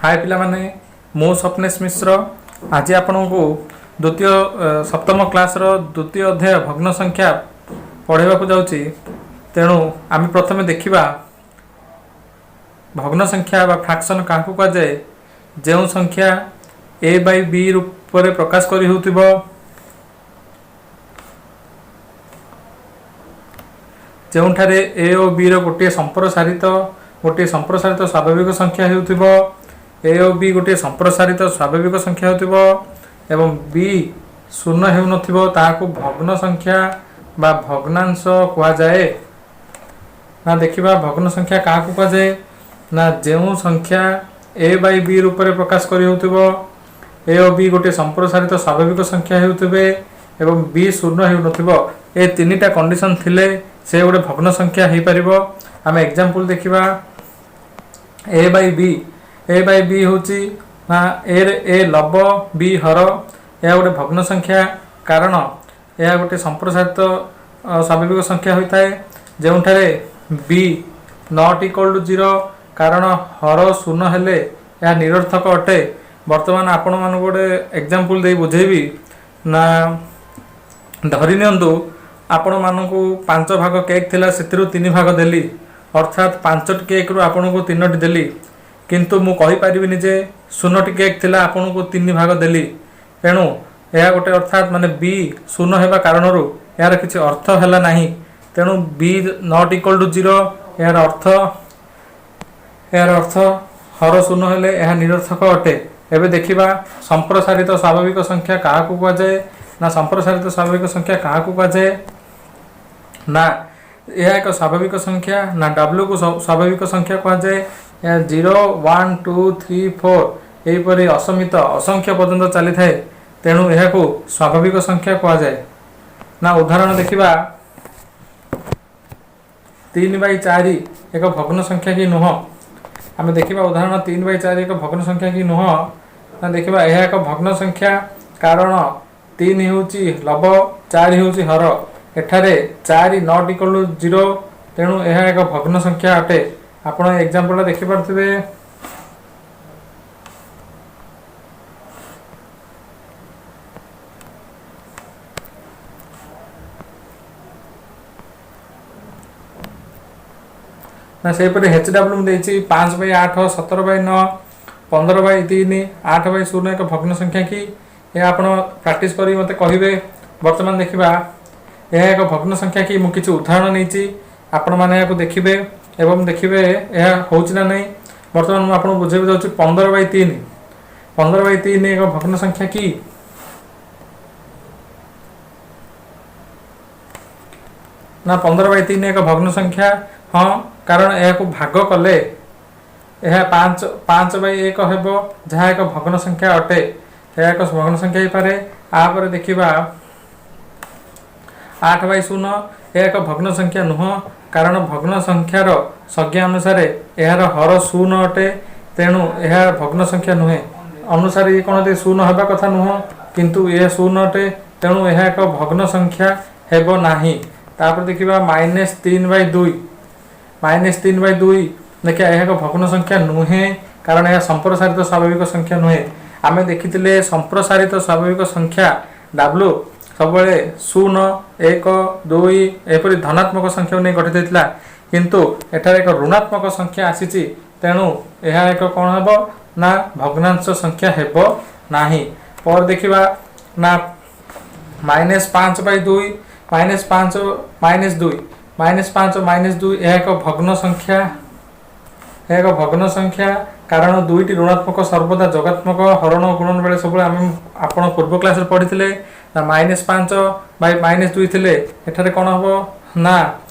ହାଏ ପିଲାମାନେ, ମୁଁ ସ୍ୱପ୍ନେଶ ମିଶ୍ର। ଆଜି ଆପଣଙ୍କୁ ଦ୍ୱିତୀୟ ସପ୍ତମ କ୍ଲାସ୍ର ଦ୍ୱିତୀୟ ଅଧ୍ୟାୟ ଭଗ୍ନ ସଂଖ୍ୟା ପଢ଼ାଇବାକୁ ଯାଉଛି। ତେଣୁ ଆମେ ପ୍ରଥମେ ଦେଖିବା ଭଗ୍ନ ସଂଖ୍ୟା ବା ଫ୍ରାକ୍ସନ୍ କାହାକୁ କୁହାଯାଏ। ଯେଉଁ ସଂଖ୍ୟା ଏ ବାଇ ବି ରୂପରେ ପ୍ରକାଶ କରି ହେଉଥିବ, ଯେଉଁଠାରେ ଏ ଓ ବି ର ଗୋଟିଏ ସମ୍ପ୍ରସାରିତ ସ୍ୱାଭାବିକ ସଂଖ୍ୟା ହେଉଥିବ, ଏ ଓ ବି ଗୋଟିଏ ସମ୍ପ୍ରସାରିତ ସ୍ୱାଭାବିକ ସଂଖ୍ୟା ହେଉଥିବ ଏବଂ ବି ଶୂନ୍ୟ ହେଉନଥିବ, ତାହାକୁ ଭଗ୍ନ ସଂଖ୍ୟା ବା ଭଗ୍ନାଂଶ କୁହାଯାଏ। ନା, ଦେଖିବା ଭଗ୍ନ ସଂଖ୍ୟା କାହାକୁ କୁହାଯାଏ। ନା, ଯେଉଁ ସଂଖ୍ୟା ଏ ବାଇ ବି ରୂପରେ ପ୍ରକାଶ କରି ହେଉଥିବ, ଏ ଓ ବି ଗୋଟିଏ ସମ୍ପ୍ରସାରିତ ସ୍ୱାଭାବିକ ସଂଖ୍ୟା ହେଉଥିବେ ଏବଂ ବି ଶୂନ୍ୟ ହେଉନଥିବ, ଏ ତିନିଟା କଣ୍ଡିସନ୍ ଥିଲେ ସେ ଗୋଟେ ଭଗ୍ନ ସଂଖ୍ୟା ହେଇପାରିବ। ଆମେ ଏକ୍ଜାମ୍ପଲ୍ ଦେଖିବା। ଏ ବାଇ ବି। ଏ ବାଇ ବି ହେଉଛି ନା ଏରେ ଏ ଲବ, ବି ହର। ଏହା ଗୋଟେ ଭଗ୍ନ ସଂଖ୍ୟା, କାରଣ ଏହା ଗୋଟେ ସମ୍ପ୍ରସାରିତ ସ୍ୱାଭାବିକ ସଂଖ୍ୟା ହୋଇଥାଏ, ଯେଉଁଠାରେ ବି not equal to zero, କାରଣ ହର ଶୂନ ହେଲେ ଏହା ନିରର୍ଥକ ଅଟେ। ବର୍ତ୍ତମାନ ଆପଣମାନଙ୍କୁ ଗୋଟେ ଏକ୍ଜାମ୍ପଲ୍ ଦେଇ ବୁଝେଇବି। ନା, ଧରି ନିଅନ୍ତୁ ଆପଣମାନଙ୍କୁ ପାଞ୍ଚ ଭାଗ କେକ୍ ଥିଲା, ସେଥିରୁ ତିନି ଭାଗ ଦେଲି, ଅର୍ଥାତ୍ ପାଞ୍ଚଟି କେକ୍ରୁ ଆପଣଙ୍କୁ ତିନୋଟି ଦେଲି। କିନ୍ତୁ ମୁଁ କହିପାରିବିନି ଯେ ଶୂନଟି କେକ୍ ଥିଲା, ଆପଣଙ୍କୁ ତିନି ଭାଗ ଦେଲି। ତେଣୁ ଏହା ଗୋଟେ ଅର୍ଥାତ୍ ମାନେ ବି ଶୂନ ହେବା କାରଣରୁ ଏହାର କିଛି ଅର୍ଥ ହେଲା ନାହିଁ। ତେଣୁ ବି not equal to zero, ଏହାର ଅର୍ଥ ହର ଶୂନ ହେଲେ ଏହା ନିରର୍ଥକ ଅଟେ। ଏବେ ଦେଖିବା ସମ୍ପ୍ରସାରିତ ସ୍ୱାଭାବିକ ସଂଖ୍ୟା କାହାକୁ କୁହାଯାଏ। ନା, ସମ୍ପ୍ରସାରିତ ସ୍ୱାଭାବିକ ସଂଖ୍ୟା କାହାକୁ କୁହାଯାଏ? ନା, ଏହା ଏକ ସ୍ୱାଭାବିକ ସଂଖ୍ୟା। ନା, ଡବ୍ଲ୍ୟୁକୁ ସ୍ୱାଭାବିକ ସଂଖ୍ୟା କୁହାଯାଏ। ଏହା 0, 1, 2, 3, 4 ଏହିପରି ଅସୀମିତ ଅସଂଖ୍ୟ ପର୍ଯ୍ୟନ୍ତ ଚାଲିଥାଏ। ତେଣୁ ଏହାକୁ ସ୍ୱାଭାବିକ ସଂଖ୍ୟା କୁହାଯାଏ। ନା, ଉଦାହରଣ ଦେଖିବା। 3/4 ଏକ ଭଗ୍ନ ସଂଖ୍ୟା କି ନୁହଁ? ଆମେ ଦେଖିବା ଉଦାହରଣ, 3/4 ଏକ ଭଗ୍ନ ସଂଖ୍ୟା କି ନୁହଁ? ନା, ଦେଖିବା, ଏହା ଏକ ଭଗ୍ନ ସଂଖ୍ୟା, କାରଣ ତିନି ହେଉଛି ଲବ, ଚାରି ହେଉଛି ହର। ଏଠାରେ ଚାରି not equal to zero, ତେଣୁ ଏହା ଏକ ଭଗ୍ନ ସଂଖ୍ୟା ଅଟେ। ଆପଣ ଏକ୍ଜାମ୍ପଲଟା ଦେଖିପାରୁଥିବେ। ନା, ସେହିପରି ଏଚ୍ ଡବ୍ଲ୍ୟୁ ମୁଁ ଦେଇଛି 5/8, 17/9, 15/3, 8/0 ଏକ ଭଗ୍ନ ସଂଖ୍ୟା କି? ଏହା ଆପଣ ପ୍ରାକ୍ଟିସ୍ କରି ମୋତେ କହିବେ। ବର୍ତ୍ତମାନ ଦେଖିବା ଏହା ଏକ ଭଗ୍ନ ସଂଖ୍ୟା କି। ମୁଁ କିଛି ଉଦାହରଣ ନେଇଛି, ଆପଣମାନେ ଏହାକୁ ଦେଖିବେ ଏବଂ ଦେଖିବେ ଏହା ହେଉଛି ନା ନାହିଁ। ବର୍ତ୍ତମାନ ମୁଁ ଆପଣଙ୍କୁ ବୁଝେଇବାକୁ ଯାଉଛି 15/3। 15/3 ଏକ ଭଗ୍ନ ସଂଖ୍ୟା କି? ନା, 15/3 ଏକ ଭଗ୍ନ ସଂଖ୍ୟା, ହଁ, କାରଣ ଏହାକୁ ଭାଗ କଲେ ଏହା ପାଞ୍ଚ 5/1 ହେବ, ଯାହା ଏକ ଭଗ୍ନ ସଂଖ୍ୟା ଅଟେ। ଏହା ଏକ ଭଗ୍ନ ସଂଖ୍ୟା ହେଇପାରେ। ତାପରେ ଦେଖିବା 8/0। ଏହା ଏକ ଭଗ୍ନ ସଂଖ୍ୟା ନୁହଁ, କାରଣ ଭଗ୍ନ ସଂଖ୍ୟାର ସଂଜ୍ଞା ଅନୁସାରେ ଏହାର ହର ଶୂନ ଅଟେ। ତେଣୁ ଏହା ଭଗ୍ନ ସଂଖ୍ୟା ନୁହେଁ। ଅନୁସାରେ ଇଏ କ'ଣ ଶୂନ ହେବା କଥା ନୁହଁ, କିନ୍ତୁ ଏହା ଶୂନ ଅଟେ। ତେଣୁ ଏହା ଏକ ଭଗ୍ନ ସଂଖ୍ୟା ହେବ ନାହିଁ। ତାପରେ ଦେଖିବା -3/2। -3/2 ଦେଖିବା, ଏହା ଏକ ଭଗ୍ନ ସଂଖ୍ୟା ନୁହେଁ, କାରଣ ଏହା ସମ୍ପ୍ରସାରିତ ସ୍ୱାଭାବିକ ସଂଖ୍ୟା ନୁହେଁ। ଆମେ ଦେଖିଥିଲେ ସମ୍ପ୍ରସାରିତ ସ୍ୱାଭାବିକ ସଂଖ୍ୟା ଡାବ୍ଲୁ ସବୁବେଳେ ଶୂନ, ଏକ, ଦୁଇ ଏପରି ଧନାତ୍ମକ ସଂଖ୍ୟାକୁ ନେଇ ଗଠିତ ହେଇଥିଲା। କିନ୍ତୁ ଏଠାରେ ଏକ ଋଣାତ୍ମକ ସଂଖ୍ୟା ଆସିଛି। ତେଣୁ ଏହା ଏକ କ'ଣ ହେବ? ନା, ଭଗ୍ନାଂଶ ସଂଖ୍ୟା ହେବ ନାହିଁ। ପରେ ଦେଖିବା, ନା, -5/2। -5 -2, -5 -2, ଏହା ଏକ ଭଗ୍ନ ସଂଖ୍ୟା। ଏହା ଏକ ଭଗ୍ନ ସଂଖ୍ୟା, କାରଣ ଦୁଇଟି ଋଣାତ୍ମକ ସର୍ବଦା ଯୋଗାତ୍ମକ। ହରଣ ଓ ଗୁଣନ ବେଳେ ସବୁବେଳେ ଆମେ ଆପଣ ପୂର୍ବ କ୍ଲାସରେ ପଢ଼ିଥିଲେ। ନା, -5 ବାଇ -2 ଥିଲେ ଏଠାରେ କ'ଣ ହେବ? ନା,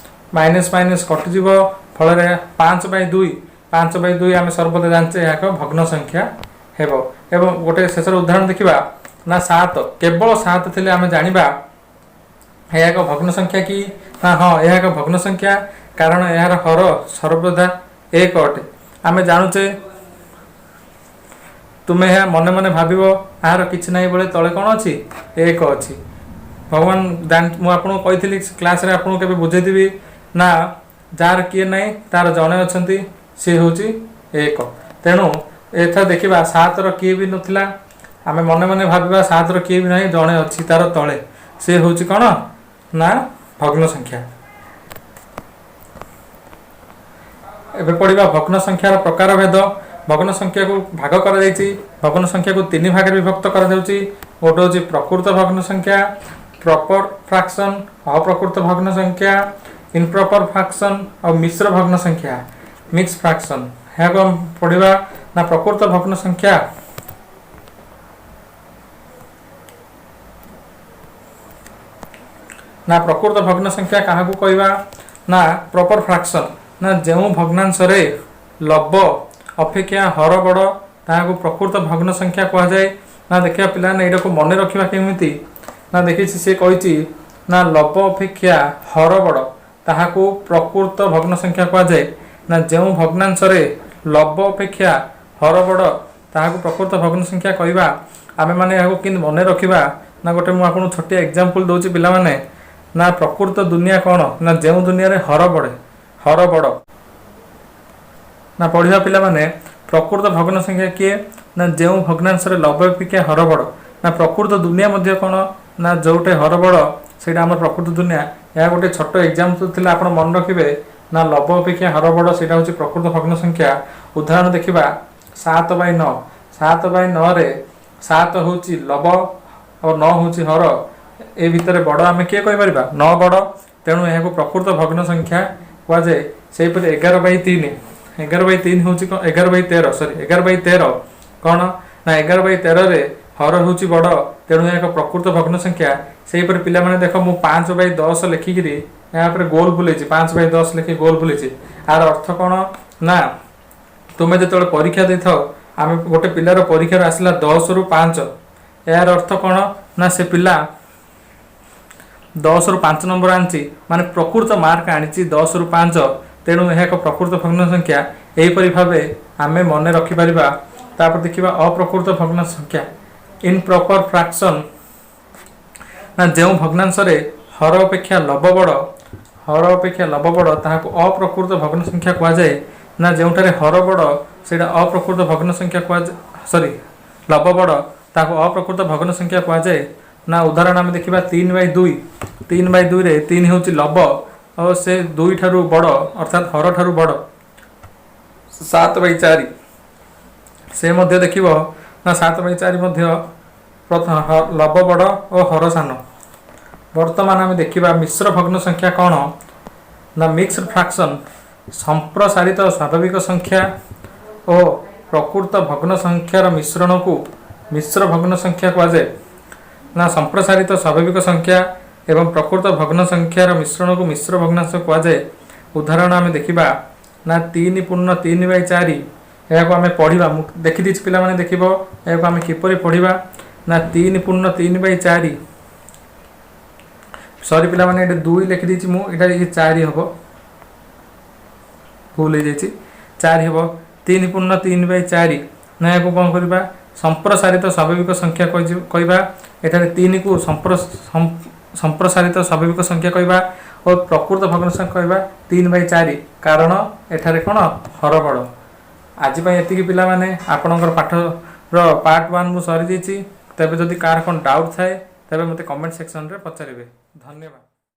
ମାଇନସ୍ ମାଇନସ୍ କଟିଯିବ, ଫଳରେ 5/2। 5/2 ଆମେ ସର୍ବଦା ଜାଣିଛେ ଏହା ଏକ ଭଗ୍ନ ସଂଖ୍ୟା ହେବ। ଏବଂ ଗୋଟେ ଶେଷର ଉଦାହରଣ ଦେଖିବା। ନା, ସାତ, କେବଳ ସାତ ଥିଲେ ଆମେ ଜାଣିବା ଏହା ଏକ ଭଗ୍ନ ସଂଖ୍ୟା କି? ନା, ହଁ, ଏହା ଏକ ଭଗ୍ନ ସଂଖ୍ୟା, କାରଣ ଏହାର ହର ସର୍ବଦା ଏକ ଅଟେ। ଆମେ ଜାଣୁଛେ, ତୁମେ ଏହା ମନେ ମନେ ଭାବିବ, ଏହାର କିଛି ନାହିଁ ବେଳେ ତଳେ କ'ଣ ଅଛି? ଏକ ଅଛି। ଭଗବାନ ଜାଣି, ମୁଁ ଆପଣଙ୍କୁ କହିଥିଲି କ୍ଲାସରେ, ଆପଣଙ୍କୁ କେବେ ବୁଝେଇଥିବି। ନା, ଯାହାର କିଏ ନାହିଁ ତାର ଜଣେ ଅଛନ୍ତି, ସିଏ ହେଉଛି ଏକ। ତେଣୁ ଏଥର ଦେଖିବା, 7ର କିଏ ବି ନଥିଲା। ଆମେ ମନେ ମନେ ଭାବିବା, 7ର କିଏ ବି ନାହିଁ, ଜଣେ ଅଛି ତାର ତଳେ, ସେ ହେଉଛି କ'ଣ ନା ଭଗ୍ନ ସଂଖ୍ୟା। ଏବେ ପଢ଼ିବା ଭଗ୍ନ ସଂଖ୍ୟାର ପ୍ରକାର ଭେଦ। ଭଗ୍ନ ସଂଖ୍ୟାକୁ ଭାଗ କରାଯାଇଛି। ଭଗ୍ନ ସଂଖ୍ୟାକୁ ତିନି ଭାଗରେ ବିଭକ୍ତ କରାଯାଉଛି। ଗୋଟେ ହେଉଛି ପ୍ରକୃତ ଭଗ୍ନ ସଂଖ୍ୟା, ପ୍ରପର ଫ୍ରାକ୍ସନ୍, ଅପ୍ରକୃତ ଭଗ୍ନ ସଂଖ୍ୟା, ଇନପ୍ରପର ଫ୍ରାକ୍ସନ୍ ଆଉ ମିଶ୍ର ଭଗ୍ନ ସଂଖ୍ୟା, ମିକ୍ସ ଫ୍ରାକ୍ସନ୍। ଏହାକୁ ଆମେ ପଢ଼ିବା ନା ପ୍ରକୃତ ଭଗ୍ନ ସଂଖ୍ୟା। ନା ପ୍ରକୃତ ଭଗ୍ନ ସଂଖ୍ୟା କାହାକୁ କହିବା? ନା ପ୍ରପର ଫ୍ରାକ୍ସନ୍, ନା ଯେଉଁ ଭଗ୍ନାଂଶରେ ଲବ ଅପେକ୍ଷା ହର ବଡ଼, ତାହାକୁ ପ୍ରକୃତ ଭଗ୍ନ ସଂଖ୍ୟା କୁହାଯାଏ। ନା ଦେଖିବା ପିଲାମାନେ, ଏଇଟାକୁ ମନେ ରଖିବା କେମିତି? ନା ଦେଖିଛି, ସେ କହିଛି ନା ଲବ ଅପେକ୍ଷା ହର ବଡ଼, ତାହାକୁ ପ୍ରକୃତ ଭଗ୍ନ ସଂଖ୍ୟା କୁହାଯାଏ। ନା ଯେଉଁ ଭଗ୍ନାଂଶରେ ଲବ ଅପେକ୍ଷା ହର ବଡ଼, ତାହାକୁ ପ୍ରକୃତ ଭଗ୍ନ ସଂଖ୍ୟା କହିବା। ଆମେମାନେ ଏହାକୁ କେମିତି ମନେ ରଖିବା? ନା ଗୋଟେ ମୁଁ ଆପଣଙ୍କୁ ଛୋଟିଆ ଏକ୍ଜାମ୍ପଲ୍ ଦେଉଛି ପିଲାମାନେ। ନା ପ୍ରକୃତ ଦୁନିଆ କ'ଣ? ନା ଯେଉଁ ଦୁନିଆରେ ହର ବଢ଼େ, ହର ବଡ଼। ନା ପଢ଼ିବା ପିଲାମାନେ, ପ୍ରକୃତ ଭଗ୍ନ ସଂଖ୍ୟା କିଏ? ନା ଯେଉଁ ଭଗ୍ନାଂଶରେ ଲବ ଅପେକ୍ଷା ହର ବଡ଼। ନା ପ୍ରକୃତ ଦୁନିଆ ମଧ୍ୟ କ'ଣ? ନା ଯେଉଁଟେ ହର ବଡ଼, ସେଇଟା ଆମର ପ୍ରକୃତ ଦୁନିଆ। ଏହା ଗୋଟେ ଛୋଟ ଏକ୍ଜାମ୍ପଲ୍ ଥିଲା, ଆପଣ ମନେ ରଖିବେ। ନା ଲବ ଅପେକ୍ଷା ହର ବଡ଼, ସେଇଟା ହେଉଛି ପ୍ରକୃତ ଭଗ୍ନ ସଂଖ୍ୟା। ଉଦାହରଣ ଦେଖିବା, 7/9। 7/9ରେ 7 ହେଉଛି ଲବ ଆଉ 9 ହେଉଛି ହର। ଏ ଭିତରେ ବଡ଼ ଆମେ କିଏ କହିପାରିବା? 9 ବଡ଼। ତେଣୁ ଏହାକୁ ପ୍ରକୃତ ଭଗ୍ନ ସଂଖ୍ୟା କୁହାଯାଏ। ସେହିପରି 11/3। 11/3 ହେଉଛି କ'ଣ? 11/13, ସରି, 11/13 କ'ଣ? ନା 11/13ରେ ହର ହେଉଛି ବଡ଼, ତେଣୁ ଏହା ଏକ ପ୍ରକୃତ ଭଗ୍ନ ସଂଖ୍ୟା। ସେହିପରି ପିଲାମାନେ ଦେଖ, ମୁଁ 5/10 ଲେଖିକିରି ଏହା ଉପରେ ଗୋଲ ବୁଲେଇଛି। 5/10 ଲେଖି ଗୋଲ ବୁଲେଇଛି। ଆର ଅର୍ଥ କ'ଣ? ନା ତୁମେ ଯେତେବେଳେ ପରୀକ୍ଷା ଦେଇଥାଅ, ଆମେ ଗୋଟେ ପିଲାର ପରୀକ୍ଷାରେ ଆସିଲା 10ରୁ 5। ଏହାର ଅର୍ଥ କ'ଣ? ନା ସେ ପିଲା 10ରୁ 5 ନମ୍ବର ଆଣିଛି, ମାନେ ପ୍ରକୃତ ମାର୍କ ଆଣିଛି 10ରୁ 5। ତେଣୁ ଏହା ଏକ ପ୍ରକୃତ ଭଗ୍ନ ସଂଖ୍ୟା। ଏହିପରି ଭାବେ ଆମେ ମନେ ରଖିପାରିବା। ତାପରେ ଦେଖିବା ଅପ୍ରକୃତ ଭଗ୍ନ ସଂଖ୍ୟା, ଇନପ୍ରପର ଫ୍ରାକ୍ସନ୍। ନା ଯେଉଁ ଭଗ୍ନାଂଶରେ ହର ଅପେକ୍ଷା ଲବ ବଡ଼, ହର ଅପେକ୍ଷା ଲବ ବଡ଼, ତାହାକୁ ଅପ୍ରକୃତ ଭଗ୍ନ ସଂଖ୍ୟା କୁହାଯାଏ। ନା ଯେଉଁଠାରେ ହର ବଡ଼, ସେଇଟା ଅପ୍ରକୃତ ଭଗ୍ନ ସଂଖ୍ୟା କୁହାଯାଏ, ସରି, ଲବ ବଡ଼, ତାହାକୁ ଅପ୍ରକୃତ ଭଗ୍ନ ସଂଖ୍ୟା କୁହାଯାଏ। ନା ଉଦାହରଣ ଆମେ ଦେଖିବା 3/2। 3/2ରେ 3 ହେଉଛି ଲବ ଆଉ ସେ 2 ଠାରୁ ବଡ଼, ଅର୍ଥାତ୍ ହର ଠାରୁ ବଡ଼। 7/4, ସେ ମଧ୍ୟ ଦେଖିବ ନା 7/4 ମଧ୍ୟ ଲବ ବଡ଼ ଓ ହର ସାନ। ବର୍ତ୍ତମାନ ଆମେ ଦେଖିବା ମିଶ୍ର ଭଗ୍ନ ସଂଖ୍ୟା କ'ଣ? ନା ମିକ୍ସଡ ଫ୍ରାକ୍ସନ୍, ସମ୍ପ୍ରସାରିତ ସ୍ୱାଭାବିକ ସଂଖ୍ୟା ଓ ପ୍ରକୃତ ଭଗ୍ନ ସଂଖ୍ୟାର ମିଶ୍ରଣକୁ ମିଶ୍ର ଭଗ୍ନ ସଂଖ୍ୟା କୁହାଯାଏ। ନା ସମ୍ପ୍ରସାରିତ ସ୍ୱାଭାବିକ ସଂଖ୍ୟା ଏବଂ ପ୍ରକୃତ ଭଗ୍ନ ସଂଖ୍ୟାର ମିଶ୍ରଣକୁ ମିଶ୍ର ଭଗ୍ନାଂଶ କୁହାଯାଏ। ଉଦାହରଣ ଆମେ ଦେଖିବା ନା 3.3/4। ଏହାକୁ ଆମେ ପଢ଼ିବା, ମୁଁ ଦେଖିଦେଇଛି, ପିଲାମାନେ ଦେଖିବ ଏହାକୁ ଆମେ କିପରି ପଢ଼ିବା। ନା 3.3/4, ସରି ପିଲାମାନେ, ଏଠି 2 ଲେଖିଦେଇଛି ମୁଁ, ଏଇଟା ଇଏ 4 ହେବ, ଭୁଲ ହେଇଯାଇଛି, 4 ହେବ। 3.3/4। ନା ଏହାକୁ କ'ଣ କରିବା? ସମ୍ପ୍ରସାରିତ ସ୍ୱାଭାବିକ ସଂଖ୍ୟା କହିବା। ଏଠାରେ 3କୁ ସମ୍ପ୍ରସାରିତ ସ୍ୱାଭାବିକ ସଂଖ୍ୟା କହିବା ଓ ପ୍ରକୃତ ଭଗ୍ନ ସଂଖ୍ୟା କହିବା 3/4, କାରଣ ଏଠାରେ କ'ଣ ହର ବଡ଼। ଆଜି ପାଇଁ ଏତିକି ପିଲାମାନେ। ଆପଣଙ୍କର ପାଠର ପାର୍ଟ 1 ମୁଁ ସରିଯାଇଛି। ତେବେ ଯଦି କାହାର କ'ଣ ଡାଉଟ୍ ଥାଏ, ତେବେ ମୋତେ କମେଣ୍ଟ ସେକ୍ସନରେ ପଚାରିବେ। ଧନ୍ୟବାଦ।